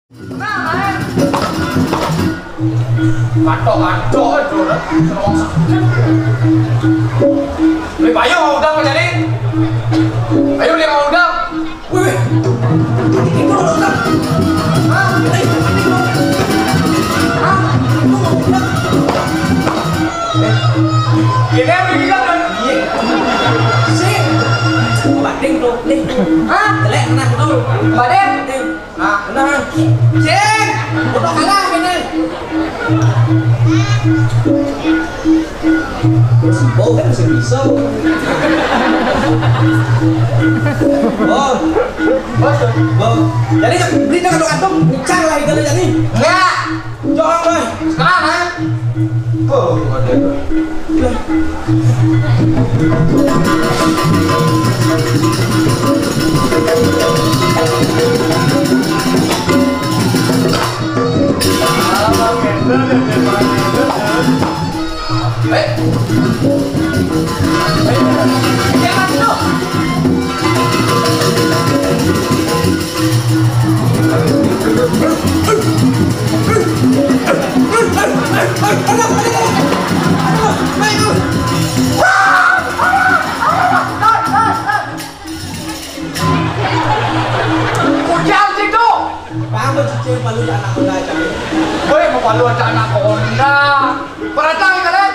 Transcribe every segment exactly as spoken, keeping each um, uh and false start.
Nah, main. Katok-katok aja, dah. Serong sakit. Beli payung, udang jadi. Ayo, beli udang. Wih, wih. Ini mau udang. Hah? Ini, ini mau. Hah? Ini mau udang. Eh, ini yang beli kita, kan? Iya. Sih. Bading tuh, nih. Hah? Jelek, nah, tuh. Bading. Nih. Nah, nah. Cing, udah kalah ini. Terus bau kan masih bisa. Oh, bau. Jadi beli dong kantong, pecah lah itu jadi. Enggak. Jangan lah. Sekarang, ha? Oh, ada. Eh. Eh. Jangan dulu. Kujang situ. Bang, cicing palu anak honda aja. Boleh mau palu aja anak honda. Perhatian kalian.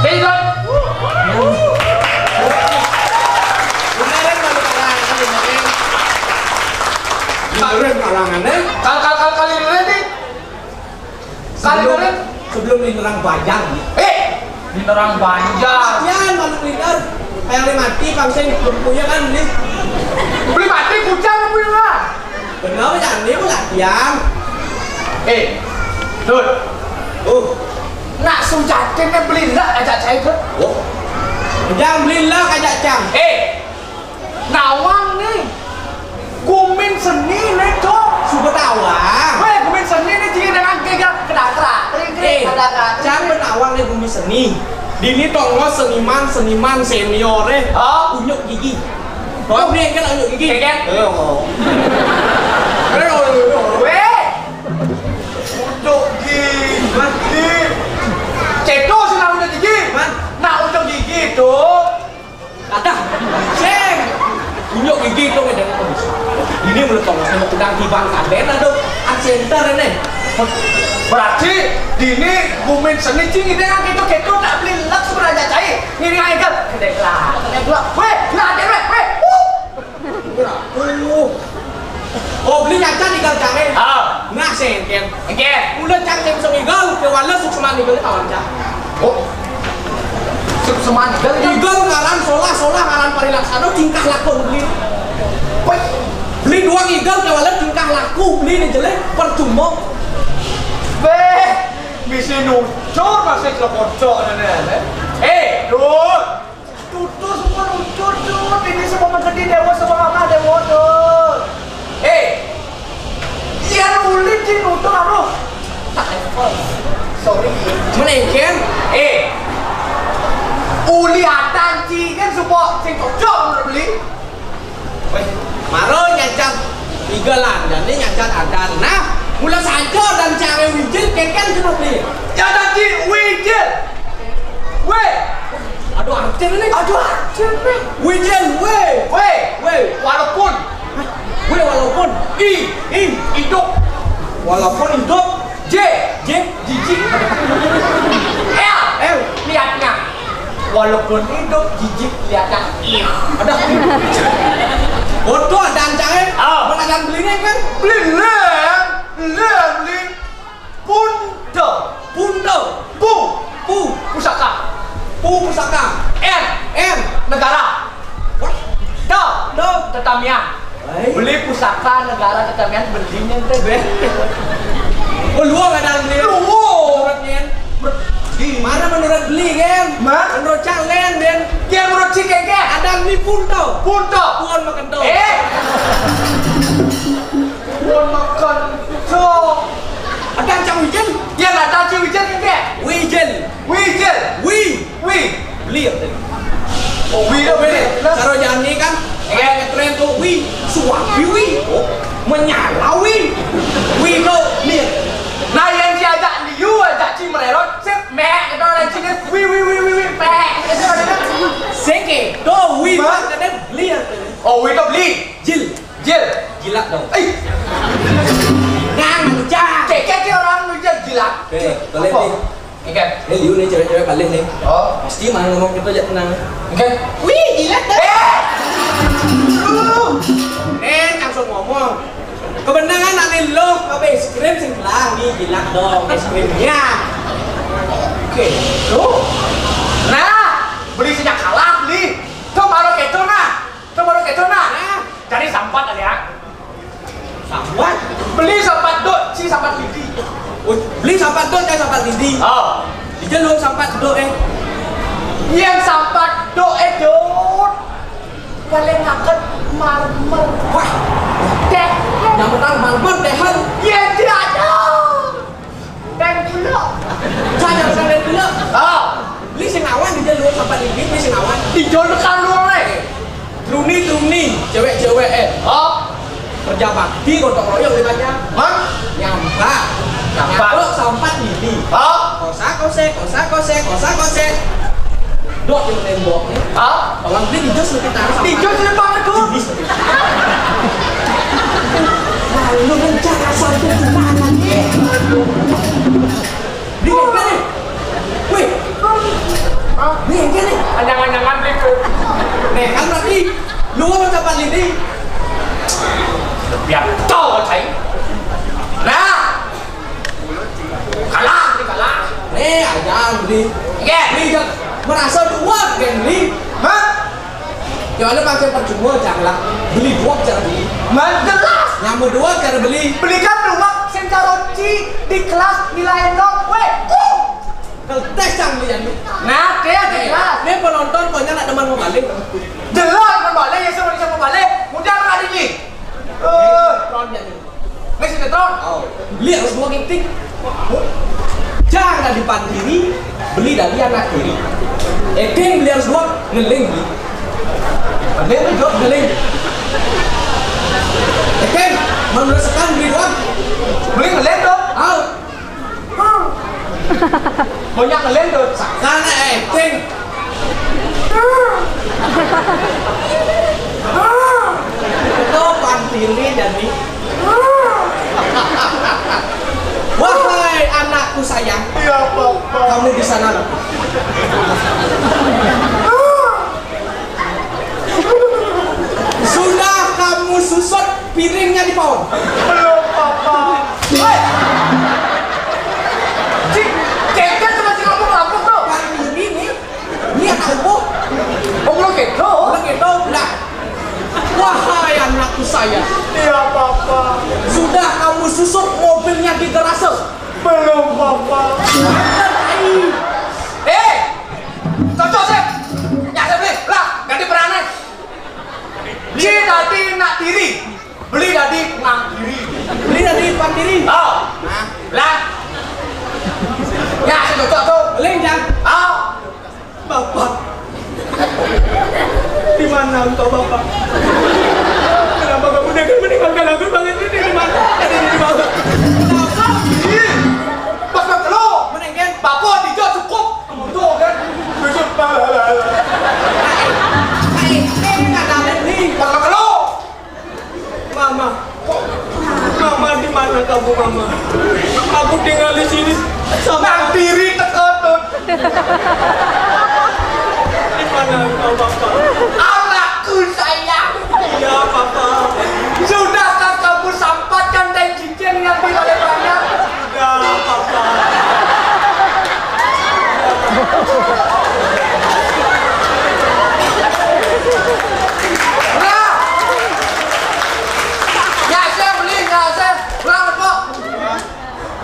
Jadi, Don. Kemarin malu kalah, kemarin. Kemarin kalangan, eh? Kal-, kal-, kal-, kali ini, nih. Kali sebelum, ini. Sebelum ini orang Banjar, nih. Eh, ini orang Banjar. Latihan, malu leader. Kayak mati, pang sing punya kan, nih. Beli mati, kucang, punya lah. Bener, jangan dia latihan. Eh, Dut. Uh. Nak sujatin ni beli lah ajak saya tu. Oh. Jangan beli lah ajak cang. Eh, nawang ni. Gumin seni ni tu. Suka tawang. Weh, gumin seni ni dia dengan kega kedakrak. Kering, kering, eh, kedakrak. Cang benawang ni gumin seni. Dini tonggo seniman, seniman senior eh. Oh. Unyuk gigi. Kau ni kan unyuk gigi. Kan? Eh, oh. Eh, oh, oh, oh. Weh. Unyuk gigi. Ceto sih nak unyuk gigi. Man. Nak unyuk gigi tu. Kata. Seng. Unyuk gigi tu kan jangan bisa. Ini menurut tonggo sama pedang tibang kaden aduh. Center ni. Berarti dini gumin seni cing ini kan gitu gitu tak beli lak sebenarnya cai. Ini kan kan. Kedek lah. Kedek lah. Weh, lah ada weh. Weh. Uh. Ora. Oh. Oh, beli nyacan igal cang eh. Ah. Nah, sengken. Engken. Udah cang sing bisa ngigal, ke wala sukseman igal kawan cang. Oh. Sukseman igal. Igal ngaran solah, solah ngaran parilaksana, tingkah laku beli. Woi. Beli dua igal ke wala tingkah laku beli ni jelek, percuma. Beh, bisa nucur masih celokocok ni, ni. Eh, Dut. Tutur semua lucu, Dut. Ini semua menjadi dewa, semua mama dewa, Dut. Eh, iya, uli cing nutur, aduh. Tak level. Sorry. Menengken. Eh, uli atan cing kan support sing cocok menurut beli. Weh, maro nyacan iga landan ni nyacan adan. Nah, mula sanco dan cang e wijil keken kena beli. Ya tadi wijil. Weh. Aduh, artin ni. Aduh, artin ni. Wijil, weh. Weh. Weh. Walaupun. Weh, walaupun. I. I. Hidup. Walaupun hidup. J. J. Jijik. L. L. Lihatnya. Walaupun hidup, jijik lihatnya. Ih. Ada. Bodoh, ada ancang e. Ah. Mana ada beli ni kan? Beli lem. Lem, beli. Punto. Punto. Pu. Pu. Pusaka. Pu pusaka. N. N. Negara. Wah. Do. Do. Tetamian. Hai. Beli pusaka negara tetamian belinya teh. Be. Oh, luang ada beli. Luang. Suratnya. Ber-, Mara menurut beli kan? Menurut cak lén, Ben. Yén menurut cik kéké. Ada ni punto. Punto. Puon makento. Eh. Puon makento. Ada cak wijen. Yén ada cak wijen kéké. Wijen. Wijen. Wi. Wi. Beli ya. Oh, wi dah beli. Karo jani kan. Eh, ngetren tuh wi. Suapi wi. Oh, menyala wi. Wi tuh beli. Nah, yén diajak liu, ajak ci mererot, sip, mek, gitu, orang sini, wi, wi, wi, wi, wi, mek, gitu, orang sini. Sing kéto, wi, Mas. Makanya beli ya. Oh, wi itu beli. Jil. Jil. Jilat dong. Eh. Nang, macam. Cek, cek, cek orang lu jil jilat. Oke, boleh, apa? Nih. Oke. Ini liu nih, cewek-cewek balik nih. Oh. Pasti mah ngomong gitu aja, tenang. Oke. Wih, jilat dah. Eh. Eh, langsung ngomong. Kebenaran nak nih lo, apa es krim sing telah nih, jilat dong es krimnya. Oke, tuh. Nah, beli sejak kalah beli. Tuh baru gitu nah. Tuh baru gitu nah. Nah. Cari sampat kali ya. Sampat? Beli sampat dok, si sampat lidi. Oh, beli sampat dok, cari sampat lidi. Oh. Di jalur sampat dok eh. Yang sampat dok eh dok. Paling ngaket marmer. Wah. Teh. Yang petang marmer teh. Ya tidak ada. Teng dulu. Jangan sampai dulu. Ah. Beli sing awan di jalur sampai di beli sing awan. Di jalur kan lu, eh. Truni, truni, cewek-cewek, eh. Oh. Kerja bakti, gotong royong di banyak. Hah? Nyampak. Nyampak. Nyampak sampat ini. Oh. Kosa kosek, kosa kosek, kosa kosek. Dok yang nembok nih. Hah? Orang beli di jos lebih taruh sama. Di jos lebih banget tuh. Di bis. Lalu rencana sampai di mana nih? Beli yang mana? Wih. Beli yang mana? Anjang-anjangan beli tuh. Nih, kan berarti lu mau dapat ini. Biar tahu kan saya. Nah. Kalah, beli kalah. Nih, aja beli. Iya. Beli yang merasa dua, kan beli. Hah? Jangan pakai percuma, janganlah. Beli dua cara beli. Mas jelas. Nyamuk dua cara beli. Belikan dua sing caroci di kelas nilai nol. Weh, uh. Kalau tes yang beli yang ini. Nah, dia jelas. Ini penonton pokoknya nak teman mau balik. Jelas mau balik, ya semua bisa mau balik. Mudah kan ini. Eh, lawan dia ini. Ini sinetron. Oh, beli harus dua gipting. Jangan dipantiri, beli dari anak kiri. Ekeng beli harus dua, ngeling beli. Ngeling beli dua, ngeling. Ekeng, menurut sekarang beli dua. Beli ngeling dong. Oh. Banyak ngeling dong. Sekarang ekeng. Itu pantiri dan nih. Wahai anakku sayang, iya, Papa. Kamu di sana, nak. Sudah kamu susut piringnya di pohon. Belum, Papa. Hei! Cik, Ceket tuh masih ngomong apa tuh? Pantiri nih. Ini anak upo. Oh, belum gitu? Belum gitu, udah. Wahai anakku sayang. Iya, Papa. Sudah kamu susut mobilnya di garase? Belum, Papa. Eh, cocok sih. Ya, saya beli. Lah, ganti peranan. Cik tadi nak diri. Beli tadi nang diri. Beli tadi pan diri. Oh. Nah. Lah. Ya, saya cocok tuh. Beli, Jang. Oh. Bapak, di mana engkau, Bapak? Kenapa kamu tega meninggalkan aku banget ini? Di mana? Ada di mana? Kenapa? Ih, pas banget lo. Mendingan Bapak dijak cukup. Tuh kan. Besok. Baik, ini nggak ada nih. Pas banget lo. Mama, kok Mama, di mana kamu, Mama? Aku tinggal di sini sama Nang diri tekotut. Di mana engkau, Papa? Anakku sayang. Iya, Papa. Sudahkah kamu sampaikan teh cincin yang di balai banyak? Udah, Papa. Udah. Nyasar beli, nyasar. Ulang, Pok.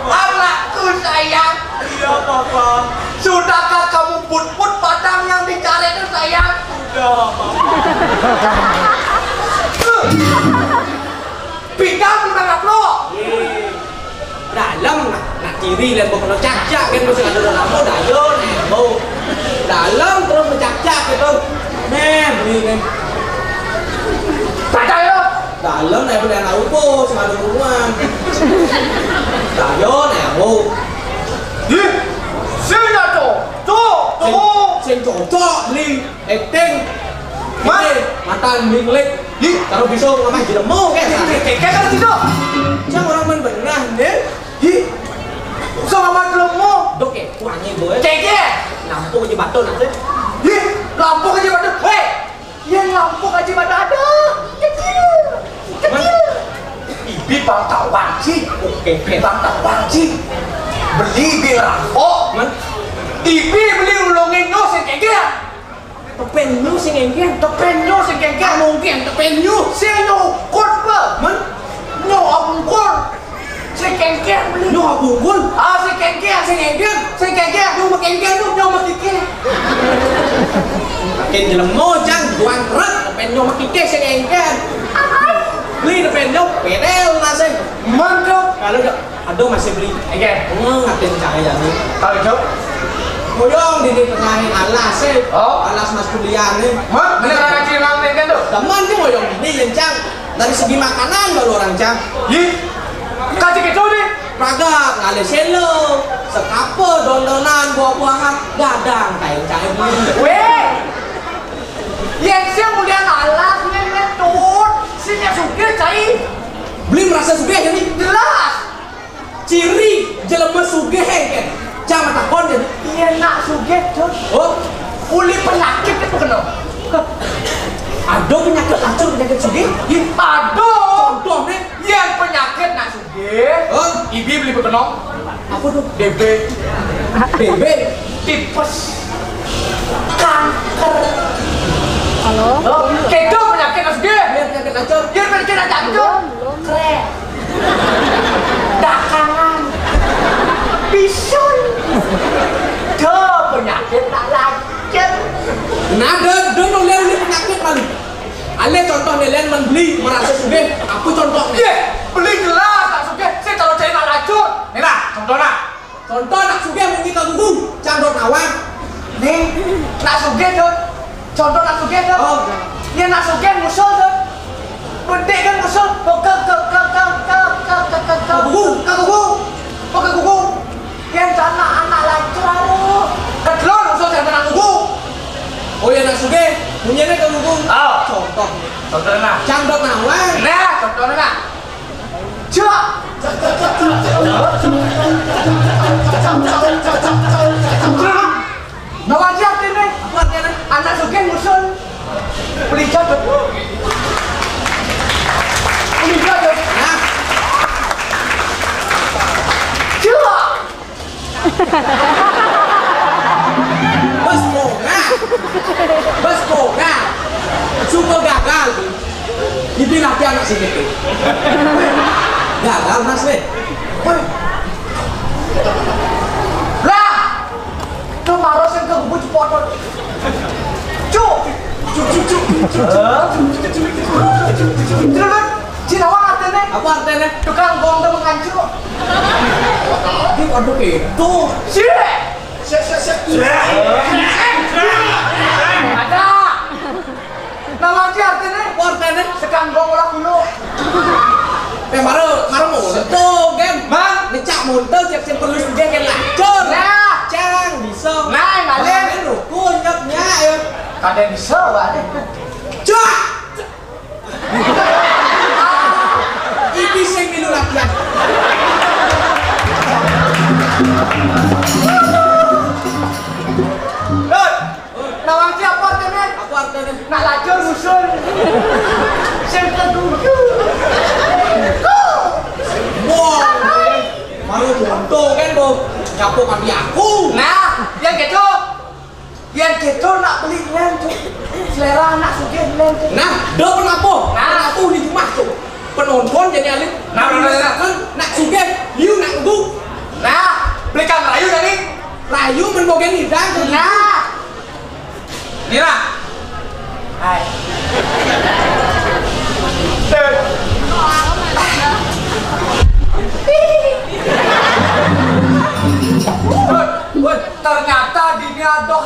Anakku sayang. Iya, Papa. Bidang di mana lo? Dalem, nah, nah, kiri, lihat bukan cacak kan, masih ada dalam mau dayo, nih, mau. Dalem terus mencacak gitu. Nih, beli nih. Cacak ya? Dalem, nih, beli anak upo, sama ada buruan. Dayo, nih, mau. Ih, sini tuh, tuh, tuh. Sing, sing cocok, beli. Acting. Mas. Matan minglik. Hi. Kalau bisa ngamah jelemo kan. Keke kan situ. Cang orang main benar nih. Hi. Sama jelemo. Dok ya, wangi boy. Keke. Nampung aja batu nanti. Hi. Nampung aja batu. Weh. Yang nampung aja batu ada. Kecil. Kecil. Ibi bang tawang sih. Oke, bang tawang sih. Beli beli rampok. Man. Ibi beli ulungin no sing keke. Tepen nyu sing engken. Tepen nyu sing engken. Ah, mungkin tepen nyu. Sing nyu ukut pe. Men? Nyu abungkul. Sing engken beli. Nyu abungkul. Ah, sing engken. Sing engken. Sing engken. Nyu mek engken tu, nyu mek kike. Makin jelemo jang duan truk tepen nyu mek kike sing engken. Beli tepen nyu pedel nase. Mantap. Kalau dak Aduh, masih beli. Oke. Hmm, ngatin cahaya nih. Kalau itu? Kuyong di, di tengah alas sih. Oh. Alas mas kuliah nih. Mah, bener anak kecil nang tinggal tuh. Teman tuh kuyong ini yang cang. Dari segi makanan baru orang cang. Ih, kasih gitu deh. Praga, ngalih selo, sekape, dondonan, buah-buahan, gadang, kain cahaya beli. Weh, yang siang udah alas nih, nih, tuh, sini sugih cai. Beli merasa sugih jadi. Jelas. Ciri jelema sugih engken. Jangan takon jadi. Iya nak sugih, Cun. Oh, uli penyakit itu kena. Ada penyakit lacur, penyakit sugih? Iya, ada. Contohnya? Iya, penyakit nak sugih. Oh, ibi beli bekenong. Apa tuh? D B. D B. Tipes. Kanker. Halo? Oh, kedo penyakit nak sugih. Iya, penyakit lacur. Iya, penyakit lacur. Keren. Dakangan. Bisul. Duh, penyakit tak lacur. Nah, duh, duh, nuh, lihat ini penyakit, man. Ale contoh nih, lihat, man, beli merasa sugih. Apa contoh? Iya, beli jelas, tak sugih. Saya kalau cari nak lacur. Nih, nah, contoh, nah. Contoh nak sugih mungkin tak gugu, cang dot nawang. Nih, nak sugih, Dot. Contoh nak sugih, Dot. Oh. Ya nak sugih ngusul, Dot. Penting kan ngusul. Kok ke, ke, ke, ke, ke, ke, ke, ke, ke. Ke gugu, ke gugu. Kok ke gugu. Yang sana anak lacur, aduh. Kedelon ngusul, jangan nak gugu. Oh ya nak sugih, punyanya ke gugu. Oh. Contoh. Contoh nah. Cang dot nawang. Nah, contoh nah. Cak! Nawang siap ini? Apa artinya? Anak sugih ngusul. Beli jaduk. Beli jaduk. Nah. Cak! Bos boga. Bos boga. Suka gagal. Ibi latihan anak sini tuh. Gagal, Mas, nih. Woi. Lah. Tuh, maros yang ke buku cepotot. Cuk. Cuk, cuk, cuk. Terus, Cina, apa artinya? Apa artinya? Tukang gong temen kancil. Ini waduh itu. Sih. Sik, sik, sik. Ada. Nama aja artinya? Apa artinya? Sekan gong ora kuno. Eh, maro, maro monto, kan? Mang, ngecak monto, cek sing perlu sudah kan lacur. Nah. Cang, bisa. Nah, ngalih. Kan rukun, nyok, nyak, ya. Kadang bisa, Pak. Cak! Iki sing milu latihan. Dut, nawang siapa artinya? Apa artinya? Nak lacur usul. Sing ketujuh. Wah, baru monto kan, Bo. Nyapu kaki aku. Nah, yang gitu. Yang gitu nak beli nen tuh. Selera anak sugih nen tuh. Nah, do kenapa? Nah. Kenapa di rumah tuh? Penonton jadi alit. Nah, nah, nah, nah. Misalkan nak sugih, you nak ngebu. Nah, belikan rayu tadi. Rayu men bogen hidang tuh. Nah. Inilah. Hai.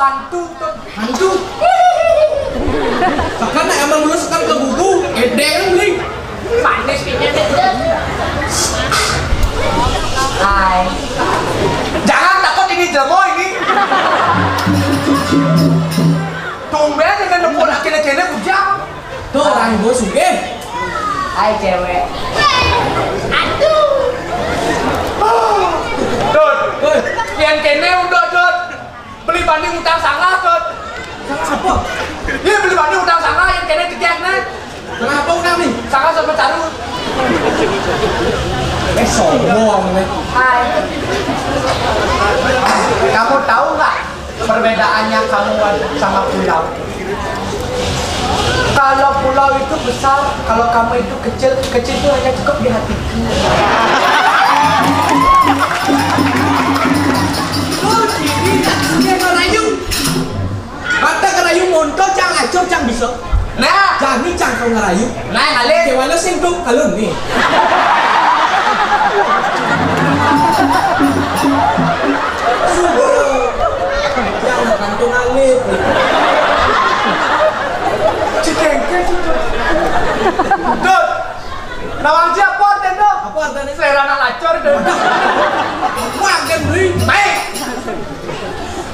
Hantu, Tut. Hantu. Bahkan nek emang lu sekar ke buku, edeng beli. Manis ini, Tut. Hai. Jangan takut, ini jelema ini. Tumben dengan nemu laki-laki ini bujang. Tuh, orang bos sugih. Hai, cewek. Aduh. Dot. Woi. Yang kene udah, Dot. Beli banding utang sangat, Dot. Sangat apa? Iya, beli banding utang sangat yang kene cegek nih. Kenapa utang nih? Sangat sama taruh. Eh, sombong nih. Hai. Kamu tahu nggak perbedaannya kamu sama pulau? Kalau pulau itu besar, kalau kamu itu kecil, kecil itu hanya cukup di hatiku. Oh, jadi tak suka ngerayu. Mata ngerayu monto cang acur cang bisa. Nah, jani cang kau ngerayu. Nah, ngalih. Dewa lo sing tuh kalau nih. Jangan kantung alit. Cekengkes itu. Dut. Nawang siapa, Dut? Apa artinya? Selera anak lacur, Dut. Makan, Bli. Baik.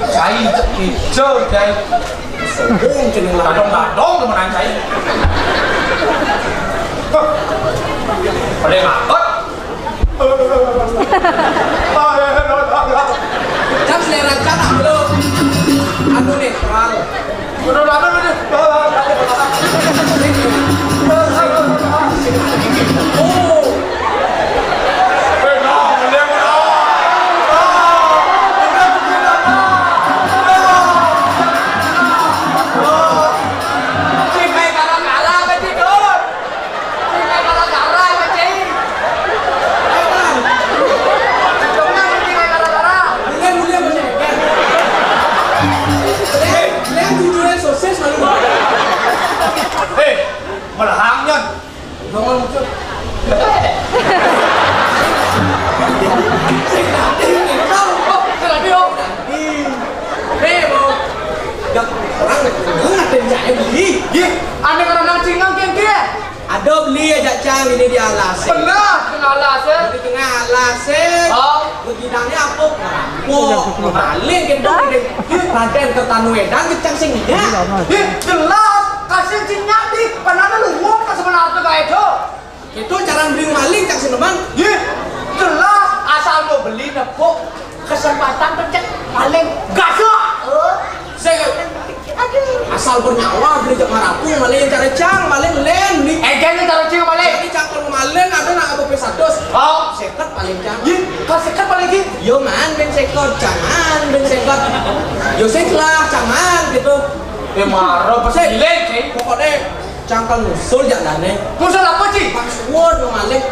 Cai, hijau, cai. Sombong, cenah. Kadong-kadong temenan cai. Hah. Pada ngakak. Cang selera cang, bro. Anu netral. Udah, udah, udah, udah. Oh. Eh, melahangnya. Nongol muncul. Sing nanti nih, tahu kok. Sing nanti, oh. Ih, nih, mau. Dak orang ngatain saya beli. Ih, ada karena nang cingang, Ken, Ken. Ada beli aja, Cang, ini di alas. Benar, tengah alas, ya. Di tengah alas, ya. Oh. Begidangnya apa? Ngerampok, maling, gitu, gitu. Ih, Raden Kertanu Edan, Cang, sing iya. Ih, jelas. Kasih cing nyadi, panana lu ngomong ke sebenarnya kayak itu. Itu cara beli maling, Cang Sinuman. Yeh, jelas asal mau beli nepuk kesempatan pencet maling gasok. Eh, saya asal bernyawa beli cek marapung maling cara cang maling len beli. Eh, jangan cara cing maling. Ini cang kalau maling ada nak apa pesatus. Oh, seket paling cang. Yeh, kalau seket paling gini. Yo man ben seket, jangan ben seket. Yo seket lah, jangan gitu. Eh, marah pas seket. Pokoknya cangkang ngusul jak dane. Ngusul apa, Ci? Password lo maling.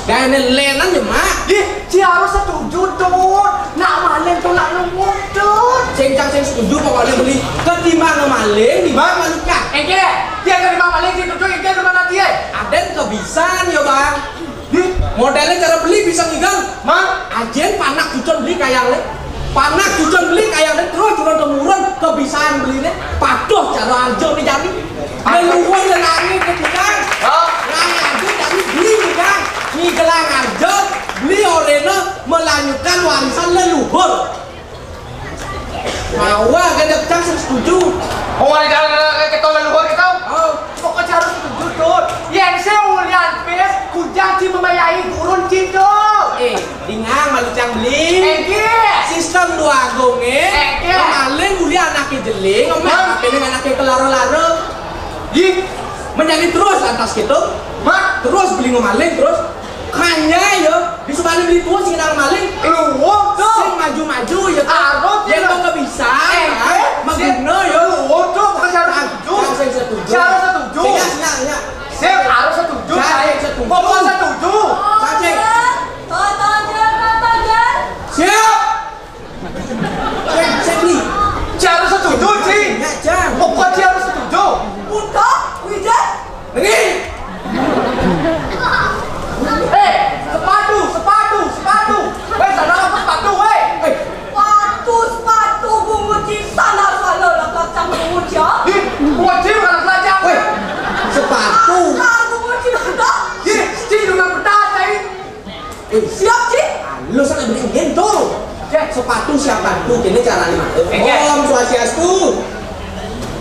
Dane lenan ya, Mak. Ih, Ci harus setuju, Tut. Nak maling tuh nak nunggu, Tut. Sing cang sing setuju pokoknya beli. Ketimbang maling di Bang Maluka. Engke, dia ketimbang maling sih tujuh, engke teman nanti ya. Aden kebisan ya, Bang. Ih, modelnya cara beli bisa ngigal. Mang, ajen panak cucon beli kayang le. Panak cucon beli kayang le terus turun temurun kebiasaan beli le. Patuh cara aja nih jadi. Leluhur dan angin ketika. Hah? Ngai aja jadi beli juga. Ngigelang aja beli orena melanjutkan warisan leluhur. Mawa gede cang sing setuju. Oh, ada jalan ke, ke tol leluhur itu? Oh. Pokoknya harus setuju, Tut. Yang saya ulian pes, kujang ci membayai gurun ci, Tut. Eh, dingang malu cang beli. Engke. Sistem dua agung, eh. Engke. Maling uli anaknya jeling, omak. Hah? Apa ini anaknya kelaro-laro? Ih. Menjadi terus lantas gitu. Mak. Terus beli ngemaling terus. Kanya ya, di Sukani beli tua sing nang maling. Lu, tuh. Sing maju-maju ya, tuh. Arut, ya, ya. Kok nggak bisa? Eh, eh, maguna ya. Lu, tuh, bukan syarat setuju. Sing setuju. Syarat setuju. Sing, sing, sing. Sing harus setuju. Sing setuju. Pokok setuju. Cacing. Totojan, totojan. Siap. Cek, cek nih. Ci harus setuju, Ci. Ya, Cang. Pokok Ci harus setuju. Untuk, Wijen. Nih. Eh, sepatu, sepatu, sepatu. Weh, sana apa sepatu, weh? Eh. Sepatu, sepatu, bungut cinta, Sepatu siap bantu, kene carane matur. Oke. Om Swastiastu.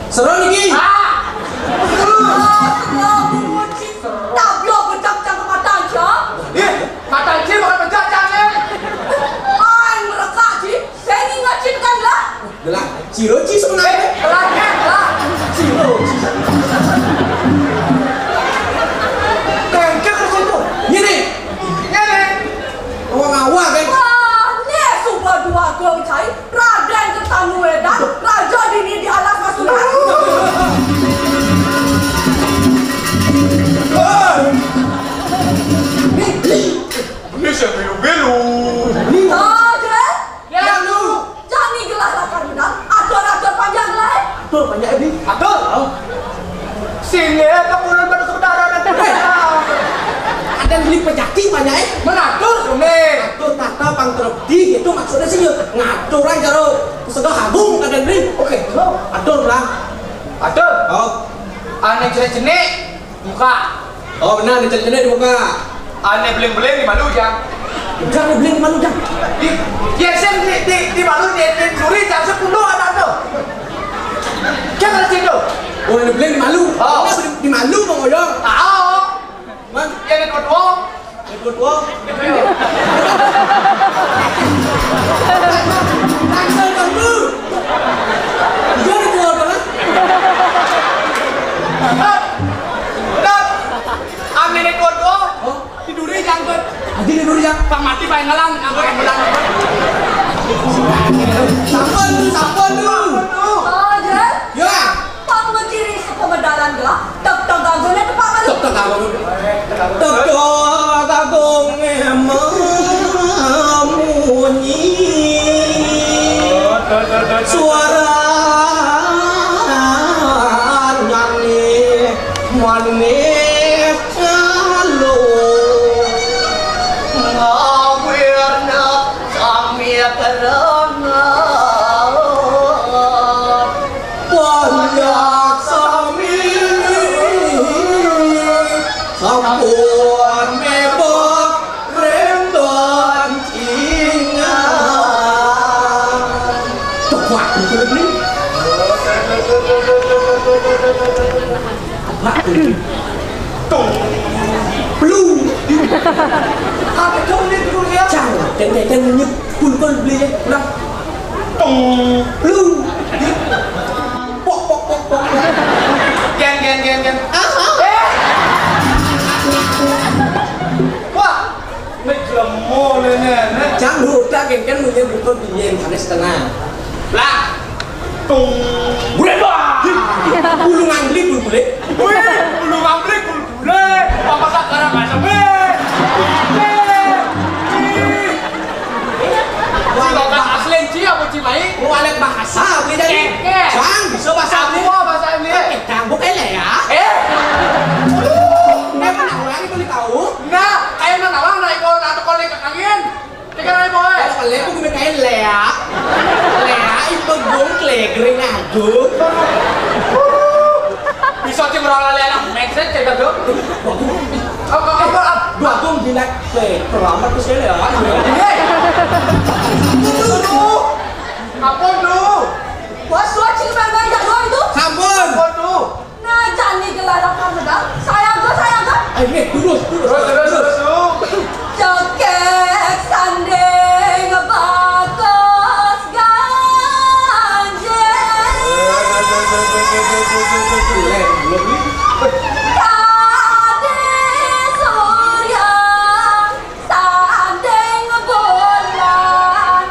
Seru niki. Ah! Astagfirullahaladzim. Tablo bedak cang kematan, Cang. Ih, matan ci bukan bedak, Cang, eh. Aing merekak, ci. Saya ingat, ci, kan, lah. Lah, Ciroci sebenarnya. Eh, lah, kan, lah. Ciroci. Kengkek ke situ. Ini. Ini. Wong awak, kan? Wah, nih, sumpah dua gong cai. Raden Kertamuedan, Raja Dini di alas Mas Tunas. Ini siapa belu-belu? Raden. Ya, lu. Jani gelah lakar menang, atur-atur panjang gelah, eh. Atur panjang ini. Atur. Oh. Sini, eh, kepunan pada saudara nanti. Eh. Ada beli pejati banyak, eh. Menatur, Sumi. Atur tata pangterepti, itu maksudnya sih, ngatur aja lo. Segala agung ada beli. Oke, so. Atur lah. Atur. Oh. Ane jenek-jenek, buka. Oh, benar, jenek-jenek dibuka. Ane beling-beling di malu, Jang. Jang beling di malu, Jang. Di, ya, sen di, di, di malu, di, di duri, Jang, sepuluh ada tu. Jang ada situ. Oh, ane beling di malu. Oh. Ane beling di malu, Bang Oyong. Tahu. Man. Ya, di dua-dua. Di dua-dua. Tangsel kamu. Iya, di dua-dua. Benar. Amin, di dua-dua. Oh. Tiduré jangkut. Adi tidur ya. Pang mati paling ngelang, aku yang ngelang. Sampun, sampun, sampun. Oh, Jan? Ya. Pang menciri sepemedalan gelah, tek-tek gagone tepak malu. Tek-tek gagone. Tek-tek gagone memunyi. Suara nyanyi manis. Lalu ngawirna sami kerenget. Banyak sami sampun mebok ring bancingan. Tuh, kuat betul ini. Apa tuh? Tung. Belum. Apa dong ini dulu ya? Jangan, dan dan nyebul kol beli ya. Ulang. Tung. Belum. Pok pok pok pok. Gen gen gen gen. Ah, ah. Eh. Wah. Nek jemo lene. Jang udah gen kan munyi butuh dingin, ada setengah. Lah. Tung. Bulek, bah. Bulu ngamblik, bulu bulek. Wih, bulu ngamblik, bulu bulek. Apa sekarang nggak sampai? Wah, asli, Ci, apa Ci, Mai? Wah, ada bahasa, beda nih. Keke. Jang, bisa bahasa Inggris. Apa bahasa Inggris? Jang, bukan lah ya. Eh? Aduh, emang orang itu tahu? Nah, kayak mana orang, nah, itu orang atau kalau angin. Tiga kali, boy. Kalau kalian aku guna kain lea. Lea itu gong klegring aduh. Bisa sih orang lele anak mindset kayak gitu. Apa, apa, apa? Dua gong bilang, "Weh, terlambat tuh saya ya." Hei. Ampun, tuh. Ampun, tuh. Bos, dua cing main-main jadwal itu. Sampun. Ampun, tuh. Nah, jani gelah lakar medal. Saya go, saya go. Ayo, nih, terus, terus. Terus, terus, terus, terus. Cekek sanding bagus ganjil. Tadi surya sanding bulan.